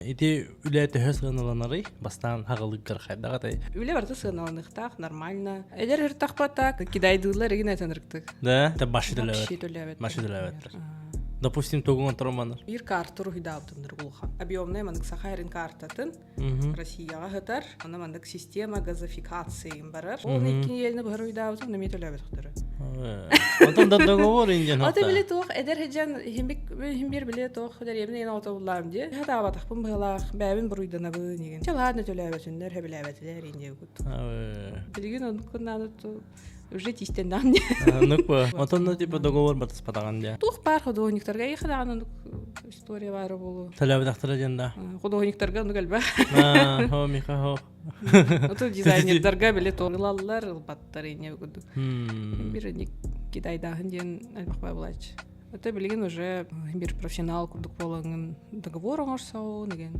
Ити үлэ төһө сыаналанарый? Бастаан хаҕылыггар хайдах этэй? Үлэ барыта сыаналаныахтаах, нормально. Эдэр ыртахпа так кидайдыыллар игин этэн ырыктык. Да, это баши Вообще төлөбөт. төлөбөт. Баши төлөбөттөр. Допустим, тугун отороманар. Биир карта уруһуйдаабытыннар улахан. Объемная маннык Саха эрин картатын Россияҕа сытар. Аны маннык система газификации барар. Ол икки елini быһар уйдаабытын нөмүө төлөөбөтөхтөрө. Онтон да договор индиан Ата биле туох эдэр хеджан химбик химбир биле туох дэриэбин эн отобуллаам дии. Хатаабатахпын быһылаах бэйэбин буруйданабын деген. Чалаадна төлөөбөтүннэр хөбүлээбэтилэр индия кут. Билигин оннуккуннааны уже тиистеннэҕин дии. Нукпа. Онтон да типа договор батыспатаҕын дии. Туох баар художниктарга ихадаҕан оннук история баара буолуо. Төлөөбөтөхтөрө диэн да. Художниктарга оннук элбэх. Хо, Миха, хо. Ото дизайнердарга биле ылаллар, ылбаттар ине курдук. Бир китайдааһын диэн элбэх баалааччы. Это билигин уже бир профессионал курдук буолаҥын договор оҥорсоҕун деген.